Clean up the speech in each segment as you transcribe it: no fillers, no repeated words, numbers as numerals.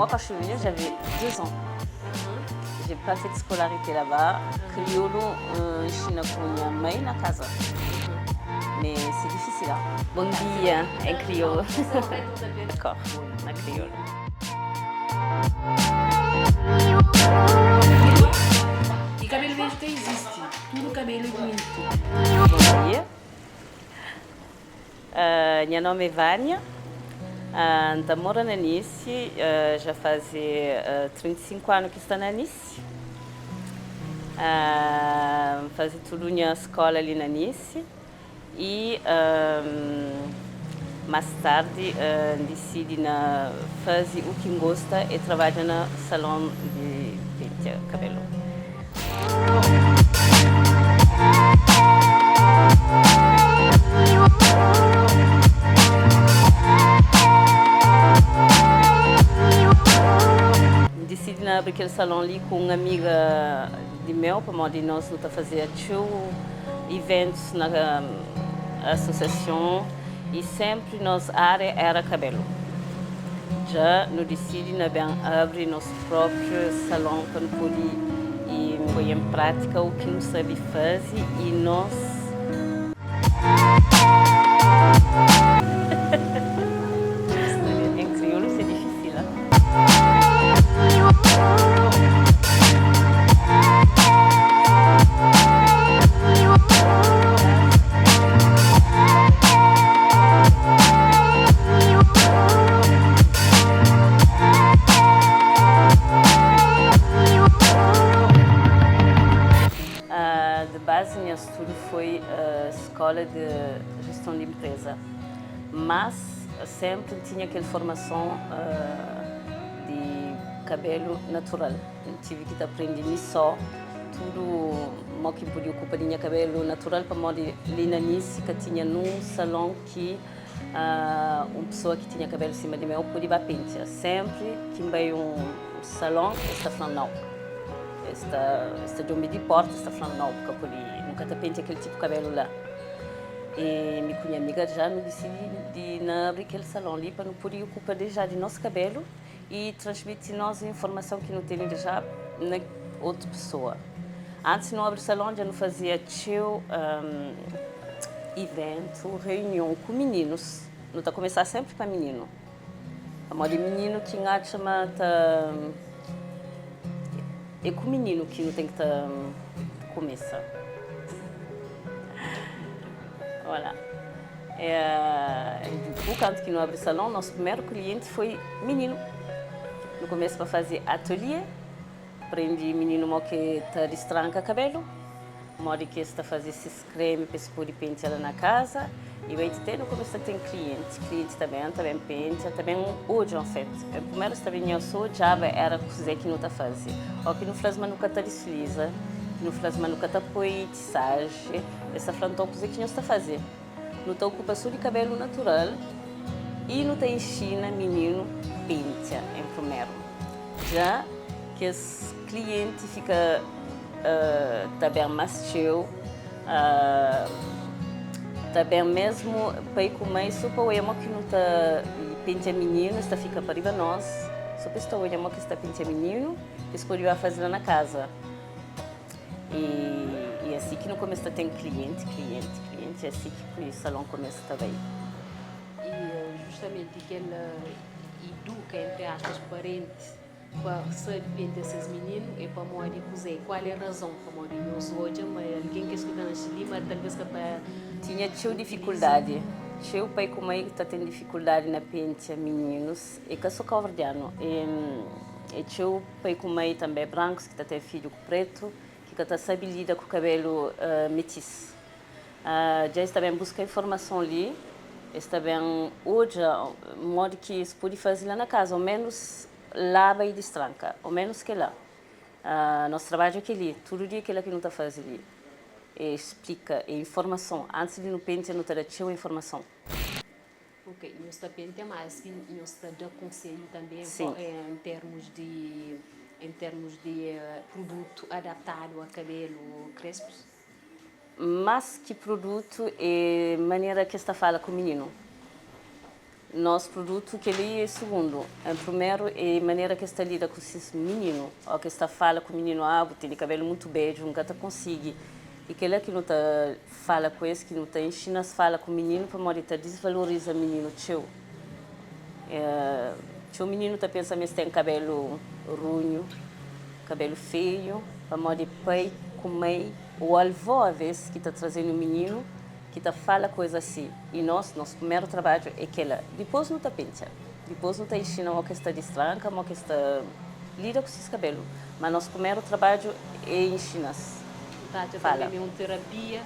quand je suis venue, j'avais 2 ans. J'ai pas fait de scolarité là-bas. Crioulo, N xina ku nha mãe na casa. Mais c'est difficile, hein. Bom dia em crioulo. D'accord, na crioulo. E cabelo verde ka existe, tudo cabelo é bonito. Bom dia. Nha nome é Vânia, N ta mora na Nice, já faze 35 anu ki sta na Nice. N faze tudu nha skola li na Nice y mas tardi N disidi na faze u ki N gosta é trabadja na salon di pentia kabelu. N disidi na abri kel salon li ku un amiga di meu pamodi nos nu ta fazia txeu iventus na asosiason i senpri nos aria era kabelu. Dja nu disidi na ben abri nos própriu salon pa nu pode poi en prátika u ki nu sabe faze i nos. Em kriolu isso é difisil, hein? De base nha studu foi skola de geston de empresa, mas senpri N tinha kel formason di kabelu natural. N tive ki ta prende mi só tudu mo ki N podia okupa di nha kabelu natural pamodi li na Nice ka tinha nun salon ki Un pesoa ki tinha kabelu sima di meu pode ba pentia. Senpri ki N bai un salon, es ta fla-m nau. Es ta es ta djobe di porta, es ta fla-m nau, bu ka pode, nu ka ta pentia kel tipu kabelu la. I mi ku nha amiga dja nu disidi di na abri kel salon li pa nu pode okupa deja di nos kabelu i transmiti nos informason ki nu tene deja na otu pesoa. Antis di nu abri salon dja nu fazia txeu iventu, reunion ku mininus. Nu ta kumesa senpri pa mininu, pamodi mininu ki N atxa ma ta é ku mininu ki nu ten ki ta kumesa. Voilà. Dipus kantu ki nu abri salon, nos primeru klienti foi mininu. Nu kumesa pa faze atelie, prendi mininu mo ki ta distranka kabelu, modi ki es ta faze sis kremi pa es pode pentia la na kaza. I bai ti te nu kumesa ta ten klienti, klienti ta ben, ta ben pentia, ta ben odja en fet. Primeru es ta binha so odjaba era kuze ki nu ta faze. O ki nu fla-s ma nu ka ta disliza, ki nu fla-s ma nu ka ta poi tisaji, es ta fla nton kuze ki nhos ta faze. Nu ta okupa so di kabelu natural i nu ta inxina mininu pentia en primeru. Dja kes klienti fika ta ben más txeu, ta ben mesmu pai ku mai so pa oia mo ki nu ta pentia mininu, es ta fika pa riba nos so pa es ta oia mo ki es ta pentia mininu, es pode ba faze la na kaza. E asi ki nu kumesa ta ten klienti, klienti, klienti, e asi ki salon kumesa ta bai. E justamenti kel iduka, entri aspas, parentis pa sabe pentia ses mininu e pamodi kuzê? Kual e razon? Pamodi nhos odja ma algen kes ki ta nasce li ma talvez ka ta. Tinha txeu difikuldadi, txeu pai ku mai ta ten difikuldadi na pentia mininus, e ka so kauverdianu, e txeu Pai ku mai tanbe brankus ki ta ten fidju ku pretu ki ka ta sabe lida ku kabelu metis. Dja es ta ben buska informason li, es ta ben odja modi ki es pode faze la na kaza, o menus laba i distranka, o menus kela. Nos trabadju é keli, tudu dia kela ki nu ta faze li é splika, é informason. Antis di nu pentia nu ta da txeu informason. Ok, nhos ta pentia mas ki nhos ta da konselhu tanbe em termus di em termus di produtu adaptadu a kabelu krespus? Mas ki produtu é manera ki es ta fala ku mininu. Nos produtu kel-li é sugundu. En primeru é manera ki es ta lida ku sis mininu. Ó ki es ta fala ku mininu, ah, bu tene kabelu mutu bedju, N ka ta konsigi. I kel-la ki nu ta fala ku es, ki nu ta inxina-s fala ku mininu, pamodi ta disvaloriza mininu txeu. Txeu mininu ta pensa ma es ten kabelu runhu, kabelu feiu, pamodi pai ku mai ô alvó aves ki ta traze-nu mininu. ki ta fala koisa asi i nos, nos primeru trabadju é kela, dipos nu ta pentia, dipos nu ta inxina mo kes ta distranka, mo kes ta lida ku sis kabelu, ma nos primeru trabadju é inxinas Nu ta atxa fala. tanbe ma é un terapia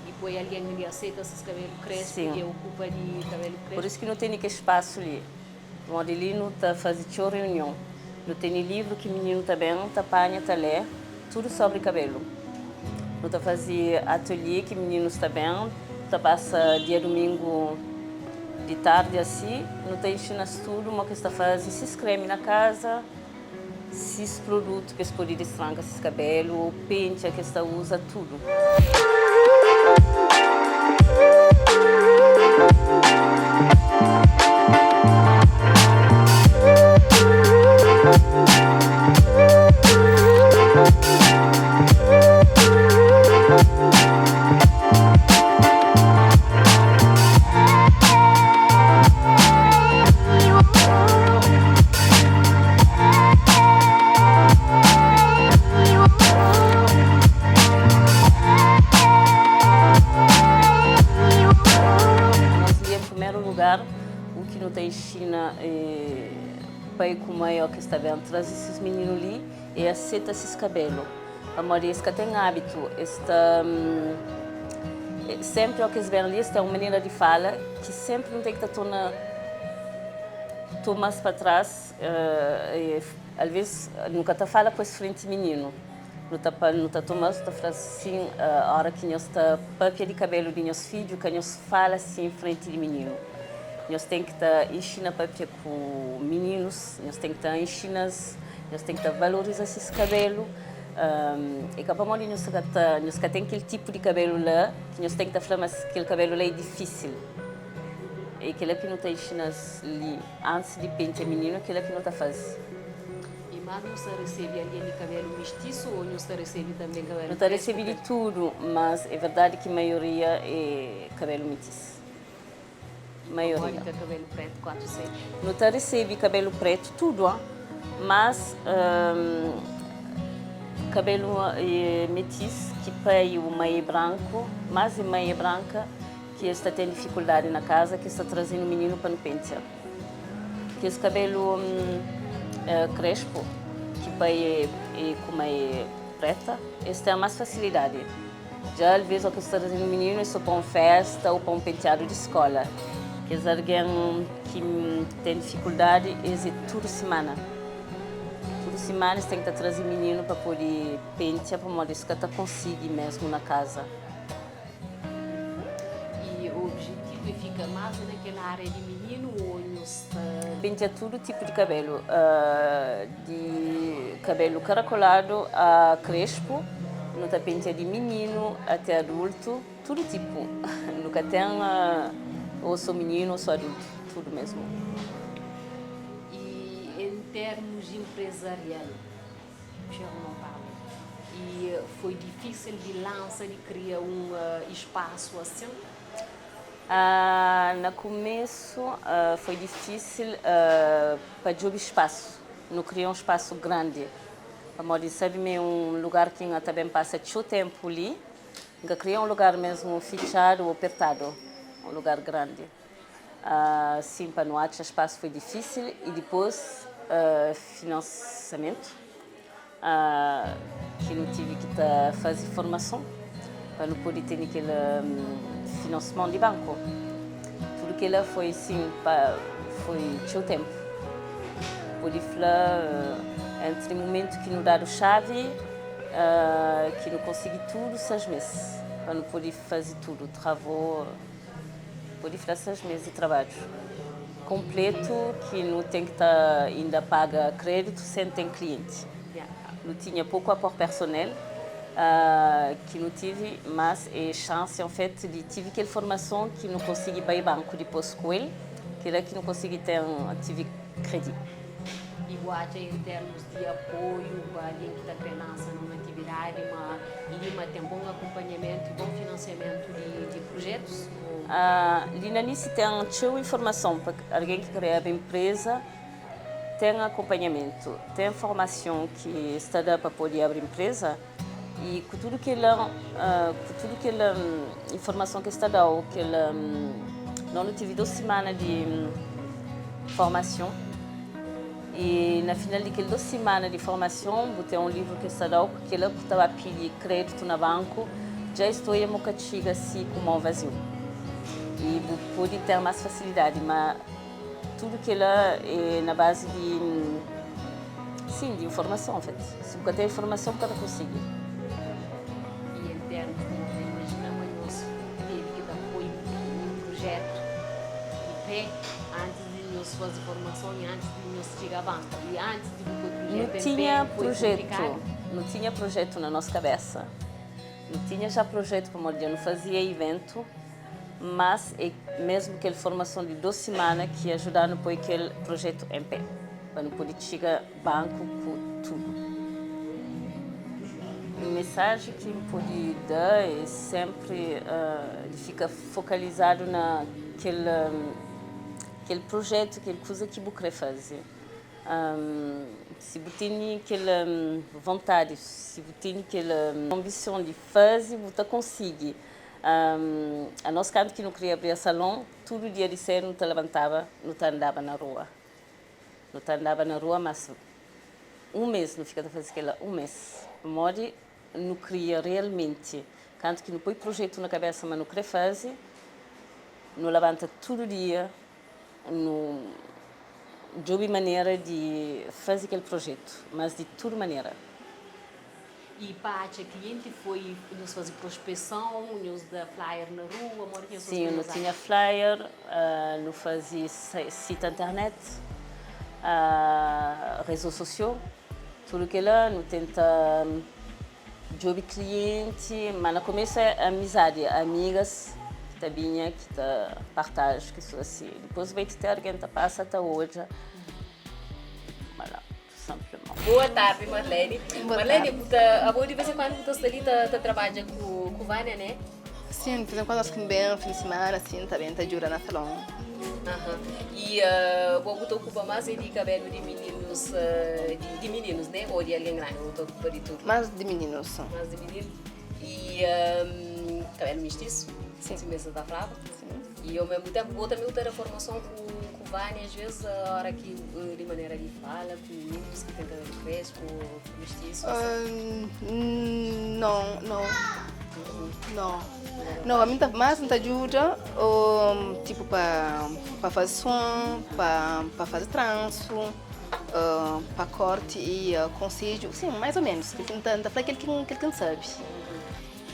di poi algen li aseita sis kabelu krespu Sim. i okupa di kabelu Pur krespu. isu ki nu tene kes spasu li, pamodi li nu ta faze txeu reunion, nu tene livru ki mininu ta ben ta panha ta lé tudu sobri kabelu. Nu ta faze atelie ki mininus ta ben ta pasa dia dumingu di tardi asi, nu ta inxina-s tudu mo ki es ta faze sis kremi na kaza, sis produtu pa es pode distranka sis kabelu, pentia ki es ta uza, tudu. Nos li, en primeru lugar, u ki nu ta inxina pai ku mai o ki sta ben traze sis mininu li é aseta sis kabelu, pamodi es ka ten ábitu, es ta senpri o ki es ben li es ten un manera di fala ki senpri nu ten ki ta torna toma-s pa tras, alvês nu ka ta fala ku es frenti mininu, nu ta nu ta toma-s nu ta fla-s sin, ora ki nhos ta papia di kabelu di nhos fidju ka nhos fala sin frenti di mininu, nhos ten ki ta inxina papia ku mininus, nhos ten ki ta inxina-s. Nhos ten ki ta valoriza sis kabelu. É ka pamodi nhos ka ta, nhos ka ten kel tipu di kabelu la ki nhos ten ki ta fla ma kel kabelu la é difísil. É kela ki nu ta inxina-s li antis di pentia mininu, kela ki nu ta faze. I más nhos ta resebe algen di kabelu mistisu ô nhos ta resebe tanbê kabelu Nu ta krespu? resebe di tudu, mas é verdadi ki maioria é kabelu mitis. Maioria. Pamodi ka kabelu pretu 4 7? Nu ta resebe kabelu pretu tudu, mas kabelu metis ki pai o mai é branku, mas é mai é branka ki es ta ten difikuldadi na kaza ki es ta traze-nu mininu pa nu pentia. Kes kabelu krespu ki pai é ku mai é preta, es ten mas fasilidadi. Dja alvês o ki sta traze un mininu é so pa un festa o pa un penteadu di skola. Kes algen ki ten difikuldadi es é tudu simana. Tudu simana es ten ki ta traze mininu pa pode pentia pamodi es ka ta konsigi mesmu na kaza. I objetivu é fika más na kel ária di mininu o nhos ta. Pentia tudu tipu di kabelu, Di kabelu karakoladu a krespu, nu ta pentia di mininu ate adultu, tudu tipu. Nu ka ten o so mininu o so adultu, tudu mesmu. I en termus emprezarial, purnon parle, i foi difisil di lansa, di kria un ispasu asin? Na kumesu foi difísil pa djobe spasu. Nu kria un spasu grandi pamodi sabe ma é un lugar ki N ta ben pasa txeu ténpu li. N ka kria un lugar mésmu fitxadu ô pertadu, un lugar grandi. Sin, pa nu atxa spasu foi difísil i dipôs finansamentu. Ki nu tive ki ta faze formason pa nu pode tene kel finansman di banku. Tudu kela foi sin pa foi txeu tenpu. Pode fla entri mumentu ki nu dadu xavi ki nu konsigi tudu 6 mes pa nu pode faze tudu travô. Pode fla 6 mes di trabadju konpletu ki nu ten ki ta inda paga kreditu sen ten klienti. Nu tinha poku apor personel ki nu tive, mas e xansi en fet di tive kel formason ki nu konsigi bai banku dipos ku el. Kila ki nu konsigi ten tive kredi. I bu atxa en termus di apoiu pa algen ki ta kre lansa na un atividadi ma li ma ten bon akunpanhamentu i bon finansiamentu di prujetus? Li na Nice ten txeu informason pa algen ki kre abri enpreza, ten akunpanhamentu, ten formason ki sta da pa pode abri enpreza i ku tudu kel ku tudu kel informason ki es ta dau kel nos nu tive 2 simana di formason i na final di kel 2 simana di formason bu ten un livru ki es ta dau ku kila bu ta ba pidi kreditu na banku dja es ta oia ma bu ka txiga si ku mon vaziu i bu pode ten mas fasilidadi ma Tudu kela é na bazi di, sim, di informason, fet. Si bu ka ten informason bu ka ta konsigi. I en termus di ta imajina ma nhos tevi ki ta poi un prujetu di pé antis di nhos fazi formason i antis di nhos txiga banku i antis di bu poi prujetu en pé foi konplikadu? Nu tinha prujetu na nos kabesa, nu tinha ja prujetu pamodi dja nu fazia iventu. Mas é mesmu kel formason di 2 simana ki ajuda-nu poi kel projetu en pé, pa nu pode txiga banku ku tudu. Mensaji ki N pode da é sénpri di fika fokalizadu na kel kel projetu, kel kuza ki bu krê faze. Si bu tene kel vontadi, si bu tene kel anbison di faze, bu ta konsigi. Anos kantu ki nu kria abria salon, tudu dia di sedu nu ta labantaba, nu ta andaba na rua. Nu ta andaba na rua mas un mes, nu fika ta faze kela un mes. Pamodi nu kria realmenti, kantu ki nu poi projetu na kabesa ma nu kre faze, nu labanta tudu dia, nu djobe manera di faze kel projetu, mas di tudu manera. I pa atxa klienti foi nhos faze prospeson, nhos da flyer na rua, modi ki nhos faze Sim, pa nu nhos tinha atxa? flyer, nu faze site internet, rezo sosio, tudu kela, nu tenta djobe klienti, ma na komesu é amizadi, amigas ki ta binha, ki ta partaji, ki su asi, dipôs bai ti ter algen ta pasa ta odja, voilà. Boa tardi Marlene. Marlene, bu ta abo di vez en kuandu bu ta sta li ta ta trabadja ku ku Vânia, né? Sim, de vez en kuandu ós ki N ben fin di simana asin, ta ben ta djuda na salon. Aha. I bo bu ta okupa más é di kabelu di mininus di di mininus, né? Ou di algen grandi? Bu ta okupa di tudu? Más di mininus. Más di mininu. I kabelu mistisu? Sim. Sima es ta flaba? Sim. I au mesmu tempu bo tanbe bu ta da formason ku ku Vânia às vezes ora ki di manera di fala ku mininus ki ten kabelu krespu o mistisu asin? Não, não. Não. Não, ami ta mas N ta djuda tipo pa pa faze som, pa pa faze transu, pa korti i konsedju, sim, mais ou menos. N ta fla kel ki kel ki N sabe.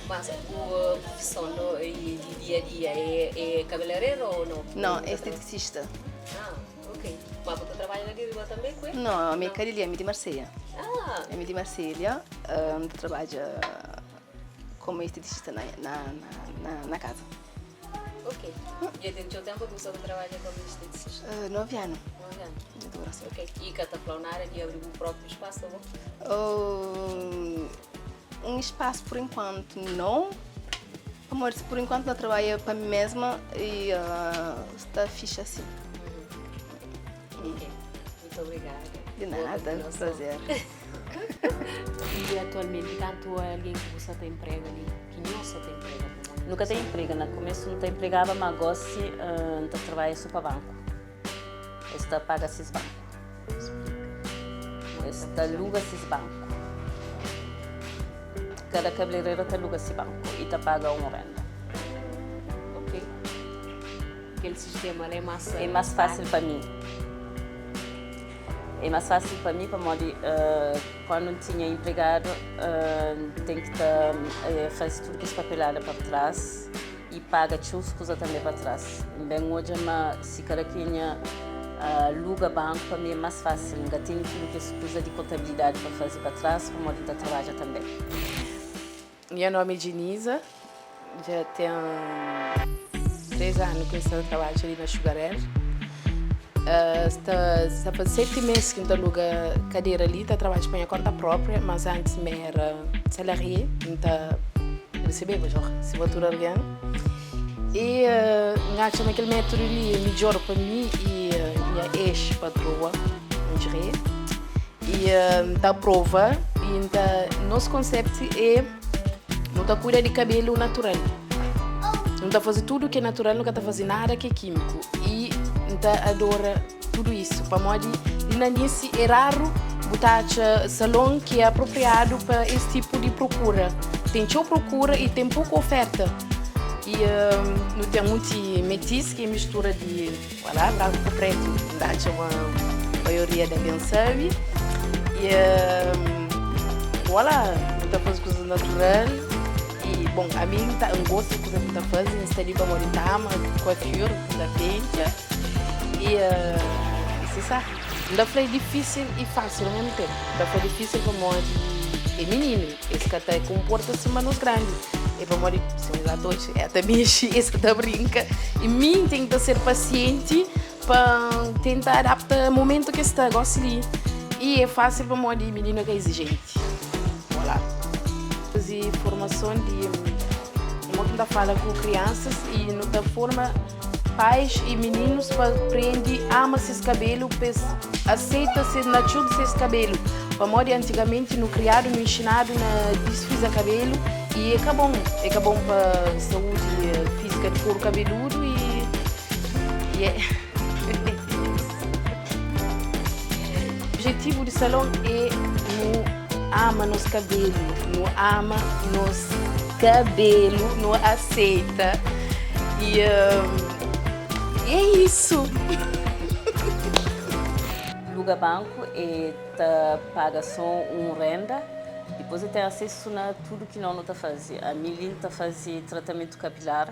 Mas bu profison no di dia a dia é é cabeleireiro ou no? Não, é esteticista. Ah, ok. Mas bu ta trabalha la di riba tambe ku el? Não, ami é ka di li, ami di Marselha. Ah. Ami di Marselha, N ta trabadja komu esteticista na na na na kaza. Ok. Dja ten txeu tempu ki bu sta ta trabadja komu esteticista? 9 anu. 9 anu. Dja dura, sim. Ok. I ka ta flau nada di abri bu propriu spasu, ta bo? Un spasu por enkuantu nau, pamodi por enkuantu na trabadja pa mi mesma i sta fixi asi. Ok, mutu obrigada. Di nada, prazer. I atualmenti kantu algen ki bu sa ta inprega li, ki nhos sa ta inprega pamodi? Nu ka ta inprega, na kumesu nu ta inpregaba ma gosi N ta trabadja so pa banku, es ta paga ses banku. Es ta luga ses banku. Kada kabeleireira ta luga se banku i ta paga un renda. Ok. Kel sistema la é más. É más fásil pa mi. É más fásil pa mi pamodi kandu N tinha inpregadu N ten ki ta faze tudu kes papelada pa tras. I paga txeu kuza tanbe pa tras. N ben odja ma si kada kenha luga banku pa mi é más fásil. N ka tene tudu kes kuza di kontabilidadi pa faze pa tras pamodi N ta trabadja tanbe. Nha nomi é Diniza, dja ten 3 anu ki N sta ta trabadja li na Sugar Air. Sta sta faze 7 mês ki N ta aluga kadera li, ta trabadja pa nha konta própria, mas antis mi era salarie, N ta resebeba já sima tudu algen. I N atxa ma kel métodu li é midjór pa mi i nha ex-patroa, N diria. I N ta aprova i N ta, nos konseptu é nu ta kuida di kabelu natural. Nu ta faze tudu ki é natural, nu ka ta faze nada ki é kímiku. I N ta adora tudu isu pamodi li na Nice é raru bu ta atxa salon ki é apropriadu pa es tipu di prokura. Ten txeu prokura i ten poku oferta. I nu ten munti metis ki é mistura di voilà, branku ku pretu. N ta atxa ma maioria di algen sabe. I voilà, nu ta faze kuzas natural. I bon, ami N ta N gosta di kuza ki N ta faze, N sta li pamodi N ta ama kuafur, N ta pentia i se sa. N ta fla é difísil i fásil omesmu ténpu. N ta fla difísil pamodi é mininu, es ka ta konporta sima nos grandi. É pamodi si un gato oji el ta mexi, es ka ta brinka i mi N ten ki ta ser pasienti pa N tenta adapta momentu ki es sta gósi li. I é fásil pamodi mininu é ka izijenti. Voilà. Faze formason di mo ki N ta fala ku kriansas i nu ta forma pais i mininus pa prende ama ses kabelu, pa es aseita ses nature di ses kabelu. Pamodi antigamenti nu kriadu, nu inxinadu na disfriza kabelu i é ka bon. É ka bon pa saúdi fízika di koru kabeludu i i é. Objetivu di salon é nu ama nos kabelu, nu ama nos kabelu, nu aseita i é isu. Luga banku e ta paga so un renda, dipôs e ten asesu na tudu ki no nu ta faze. Ami li N ta faze tratamentu kapilar.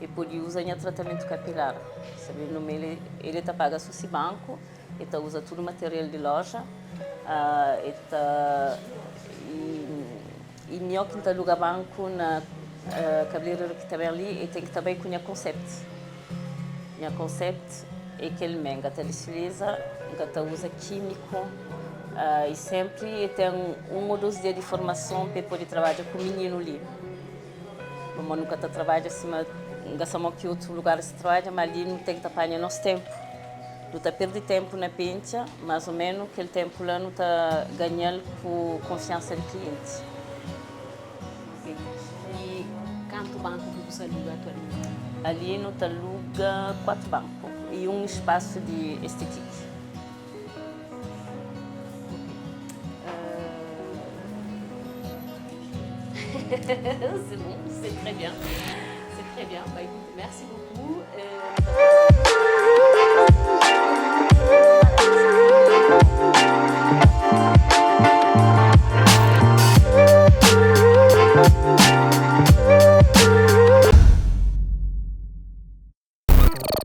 E pode uza nha tratamentu kapilar. Sabe ma el ta paga so si banku, el ta uza tudu material di loja, el ta i mi o ki N ta aluga banku na kabeleireru ki ta ben li, el ten ki ta bai ku nha konseptu. Nha konseptu é kel mé, N ka ta disfiliza, N ka ta uza kímiku i senpri el ten un o dos dia di formason pa el pode trabadja ku mininu li. Pamodi nu ka ta trabadja sima N ka sa mo ki otu lugar ta trabadja, ma li nu ten ki ta panha nos tenpu. Nu ta pirdi tenpu na pentia, mas o menu kel tenpu la nu ta ganha-l ku konfiansa di klienti. I kantu banku ki bu sta luga atualmenti? Ali nu ta luga 4 banku i un spasu di estetiki. C'est bon, c'est très bien. C'est très bien. Bah écoute, merci beaucoup.